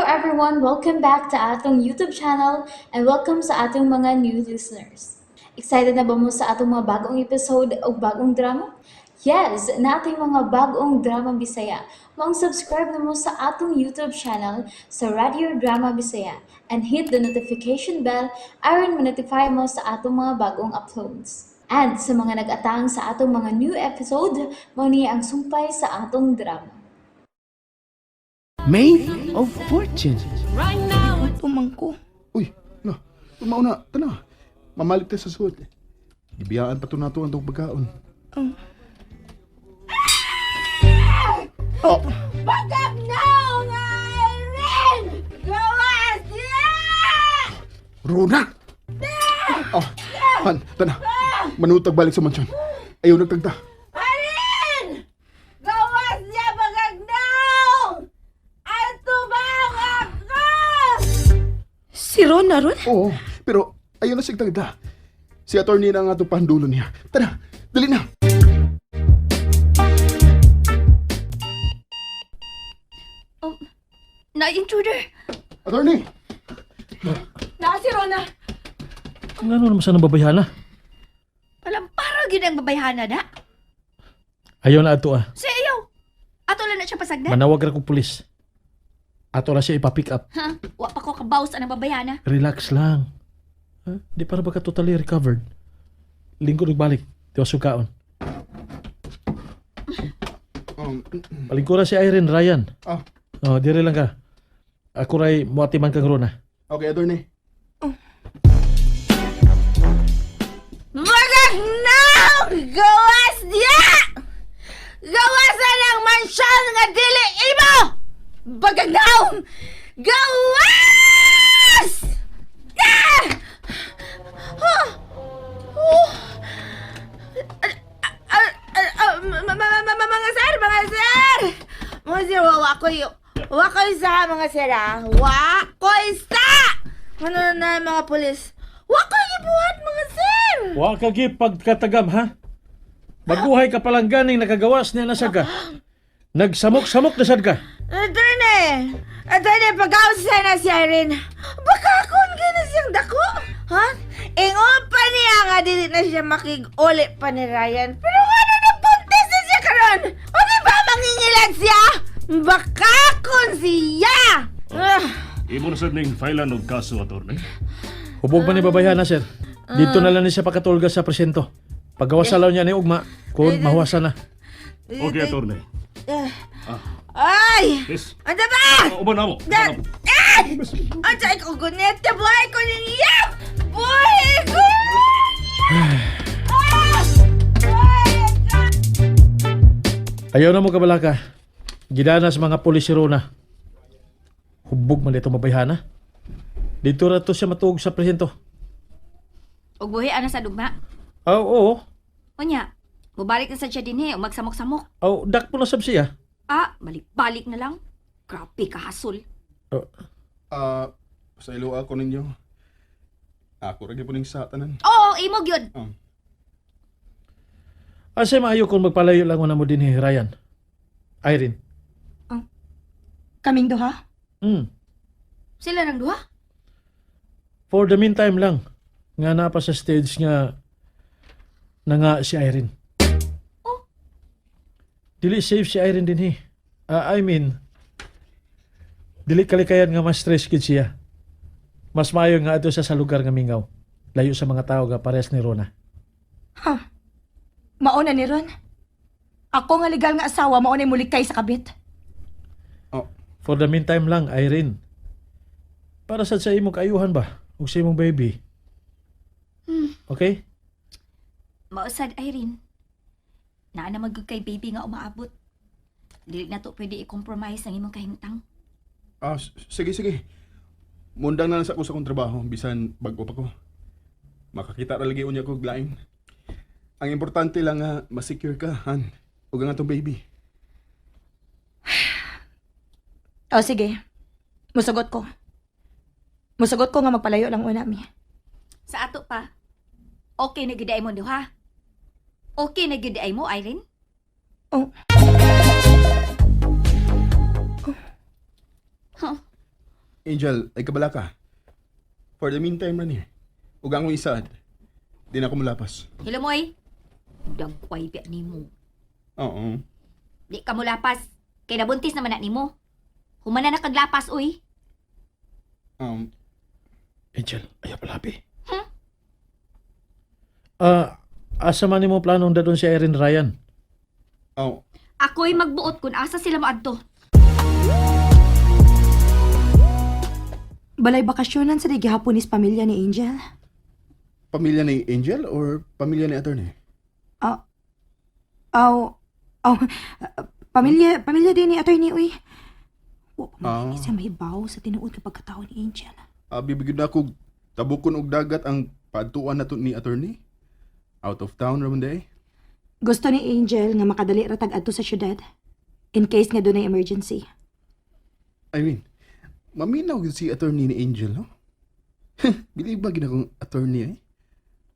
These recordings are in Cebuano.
everyone! Welcome back to atong YouTube channel and welcome sa atong mga new listeners. Excited na ba mo sa atong mga bagong episode o bagong drama? Yes, naa tay mga bagong drama Bisaya. Maong subscribe na mo sa atong YouTube channel sa Radio Drama Bisaya and hit the notification bell aron ma-notify mo sa atong mga bagong uploads. And sa mga nag-atang sa atong mga new episode, mao ni ang sumpay sa atong drama. Maid of Fortune. Tumang ko. Uy, na, tumaw na, tana. Mamalik ta sa suot. Gibiyaan pa to nato ang tong pagkaon. Oh, Pagkagnaw nga, Irene! Gawas niya! Rona! Oh, Han, tana. Manutag balik sa mansyon. Ayaw nagtagta. Irene! Gawas niya pagkagnaw! Ang tubang ako! Si Ron na ron? Oo, pero ayaw na sigtagda. Si attorney na nga itong pandulo niya. Tara, dali na. Oh, Na-intruder! Attorney! Na si Rona! Ang ano naman sa nababayhana? Palampara gid ang babayhana da. Ayaw na ato ah. Sa ayaw! Ato lang na siya pasagdan. Manawag ra kong pulis. Ato ra siya ipa-pick up. Ha? Wa pa ko kabaw sa nang babayhana. Relax lang. Ha? Di para baka totally recovered. Lingkod balik. Di wa sukaon. Palingkura si Irene Ryan. Ah. Oh, dire lang ka. Ako ray muati man kang Rona. Okay, attorney. Magagnaw! Gawas niya! Gawas na ng mansyon nga dili imo! Bagagnaw! Gawas! Ah! Oh! Oh! Ah, ah, ah, mga sir, mga sir! Mga sir, wa ko wa ko isa, mga sir, ah. Wa ko isa! Ano na mga pulis? Wa ko gibuhat, mga sir! Wa ka gi pagkatagam ha. Baguhay ka palang ganing nakagawas niya na sad ka. Nagsamok-samok na sad ka. Attorney! Attorney, pag-ausa na si Irene. Baka akong gina siyang dako. Ha? Ingon pa niya nga dili na siya makig-uli pa ni Ryan. Pero ano na buntis na siya karon? O di ba mangingilan siya? Baka kung siya! Ah, Imo na sad ning filean og kaso, attorney. Hubog man ni babayhana, sir. Dito na lang ni siya pakatulga sa presento. Paggawas sa law niya ni ugma, kung mahuwasan na. Okay, attorney. Ay! Yes. Ano ba? Uban na mo. Da- Ay! Ang sa ko gunete, buhay ko niya! Buhay ko! Ah! Buhay ko! Ayaw na mo kabalaka. Gidana sa mga pulis si Rona. Hubog man dito mabayhana. Dito ra to siya matuog sa presento. Og buhi ana sa dugma. Aw, oo. Unya, mubalik na sa siya dinhi o magsamok-samok. Aw, dakpo na sab siya. Ah, balik-balik na lang. Grabe ka hasol. Ah, sa ilo ako ninyo. Ako ra gyud po ning satanan. Oo, imo gyud. Asay maayo kung magpalayo lang na mo dinhi, Ryan. Irene. Kaming duha? Sila nang duha. For the meantime lang, nga na pa sa stage nga na nga si Irene. Oh. Dili safe si Irene dinhi. Ah, I mean, dili kalikayan nga mas stress gid siya. Mas maayo nga adto siya sa lugar nga mingaw. Layo sa mga tao nga parehas ni Rona. Ha? Mauna ni Ron. Ako nga legal nga asawa, mauna mulikay sa kabit. Oh, For the meantime lang, Irene. Para sad sa imong kaayuhan ba? Ug sa imong baby. Okay? Mausad Irene. Naa na magyud kay baby nga umaabot. Dili na to pwede i-compromise ang imong kahimtang. ah, sige, sige. Mundang na lang sa ako sa akong trabaho, bisan bago pa ko. Makakita ra lagi unya ko og lain. Ang importante lang nga ma-secure ka, han. Ug ang atong baby. O sige, musugot ko. Musugot ko nga magpalayo lang una mi. Sa ato pa. Okay na gyud ay mo duha. Okay na gyud ay mo, Irene? Oh. Huh. Angel, ay kabala ka. For the meantime, Rani, ug ang akong isaad, di na ako mulapas. Hello, Moy. Dagway biya nimo. Oo. Di ka mulapas. Kay nabuntis naman na nimo. Humana na kaglapas, uy. Angel, ayaw palabi. Huh? Asa man nimo planong dadon si Irene, Ryan? Oh, Ako'y magbuot kung asa sila maadto. Balay bakasyonan sa gihapon is pamilya ni Angel. Pamilya ni Angel or pamilya ni attorney? Aw, aw, pamilya din ni attorney, uy. Wa pa man siya mahibaw sa tinuod nga pagkatao ni Angel. Bibigyan na ako tabukon og dagat ang paadtuan nato ni attorney. Out of town raman day. Gusto ni Angel nga makadali ra tag adto sa syudad in case nga dunay emergency. I mean, maminaw gyud si attorney ni Angel, no? Believe ba gid akong attorney eh?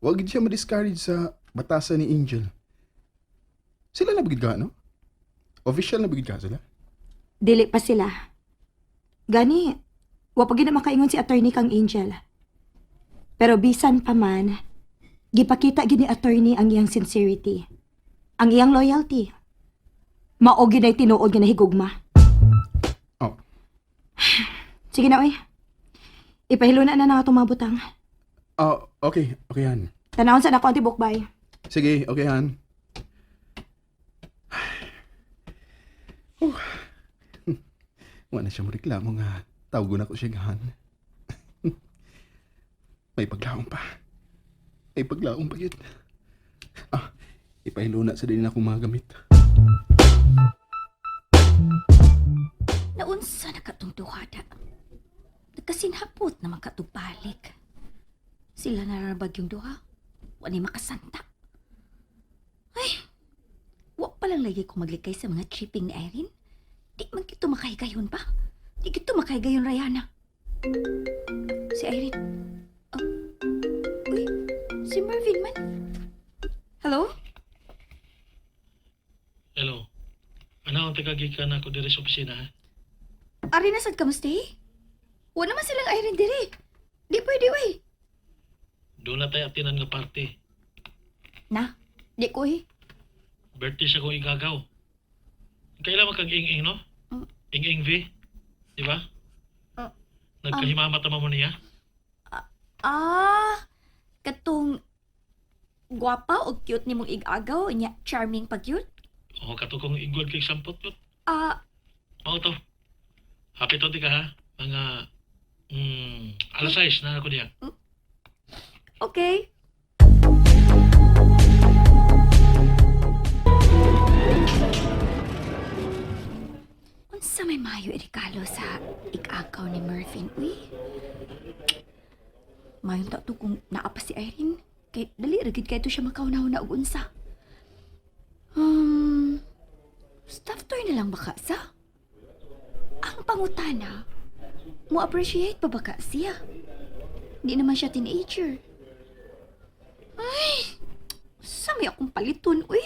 Wa gid siya ma-discourage sa batasan ni Angel. Sila na ba gid ka, no? Official na ba gid ka sila? Dili pa sila. Gani, wa pa gid na makaingon si attorney kang Angel. Pero bisan pa man, gipakita gid ni attorney ang iyang sincerity, ang iyang loyalty. Mao gid ay tinuod nga nahigugma. Oh, Sige na, oy. Ipahiluna na na atong mga butang. oh, okay, okay han. Tanawon sa nako ang tibok bay. Sige, okay han. Wala na siya mo reklamo nga. Tawgon ako siya han. May paglaong pa. May paglaong pa yun. Ipahiluna sa din akong mga gamit. Naunsa na katong duhada. Nagkasinhapot na makatubalik. Sila nararabag yung duha. Wa ni makasanta. Ay, wa palang lagi ko maglikay sa mga tripping ni Irene. Di man kito makahigayon pa. Di kito makahigayon, Rayana. Si Irene. Oh. Uy, si Mervin man. Hello? Hello. Ano ang tagagikan ako diri sa opisina, ha? Ari na sad kamusta eh? Wa naman silang Irene diri. Di pwede, uy. Doon na tayo atinan nga party. Na, di ko eh. Birthday siya kong igagaw. Kailan man kang ing-ing, no? Mm. Ing-ing V? Di ba? Ah. Nagkahimamat mo niya? Ah, katong gwapa o cute ni mong igagaw, nya charming pag cute. O, kato kong igwad kay sampot yun. Ah, Mao to. Happy to ka ha? Mga alas 6 na ako niya. Okay. Unsa may mayo irikalo sa igagaw ni Mervin, uy? Mayon ta to kung naa pa si Irene. Kay dali ra gid kay to siya makauna-una og unsa. Staff toy na lang baka sa? Ang pangutana, mo appreciate pa baka siya? Di naman siya teenager. Ay, sa may akong paliton, uy.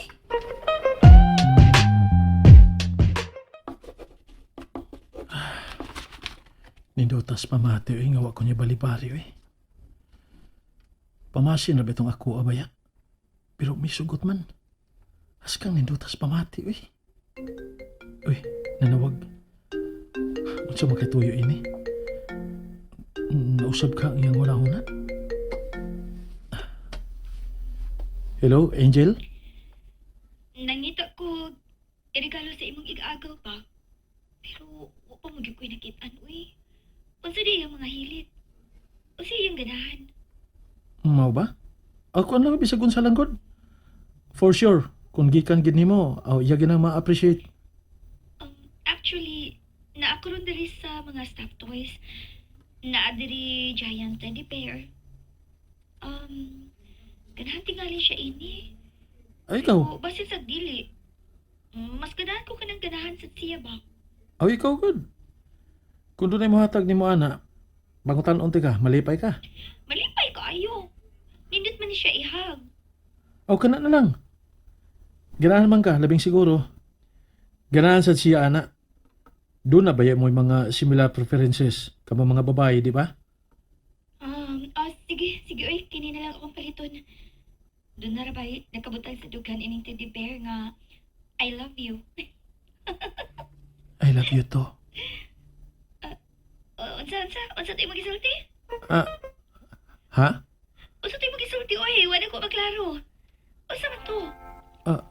Nindutas pamati, uy. Nga wa ko niya balibari, uy. Pamasin na bitong ako, abaya. Pero may sugot man. Askang nindutas pamati, uy. Uy, nanawag. Unsa makatuyo ini? Nausab ka ang iyang huna-huna? Hello, Angel? Nangita ko regalo sa imong igagaw pa. Pero wa pa mo gyud ko'y nakit-an, uy. Unsa di ang mga hilit? Unsa iyang ganahan? Mao ba? Ako ang lang bisag unsa lang gud. For sure, kung gikan gid nimo, aw iya ginang ma-appreciate. Actually, naa ko ron diri sa mga staff toys. Naa diri giant teddy bear. Ganahan tingali siya ini. Ay ikaw, O, basin sa dili. Mas ganahan ko kanang ganahan sa siya ba? aw ikaw gud. Kung dunay mohatag nimo ana, bangutan unti ka, malipay ka. Malipay ko ayo. Nindot man ni siya ihag. Aw kana na lang. Ganahan man ka, labing siguro. Ganahan sad siya ana. Doon na ba mo mga similar preferences? Kamo mga babae, di ba? Oh, sige, sige, oy, kini na lang akong paliton. Doon na rabay, nagkabutang sa dughan ining teddy bear nga, "I love you." I love you too. Oh, unsa, unsa, unsa tayo magisulti? Ah, ha? Unsa tayo magisulti, oy, wala ko maklaro. Unsa man to? Ah.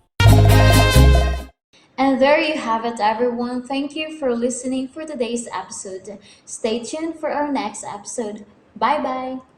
And there you have it, everyone. Thank you for listening for today's episode. Stay tuned for our next episode. Bye bye.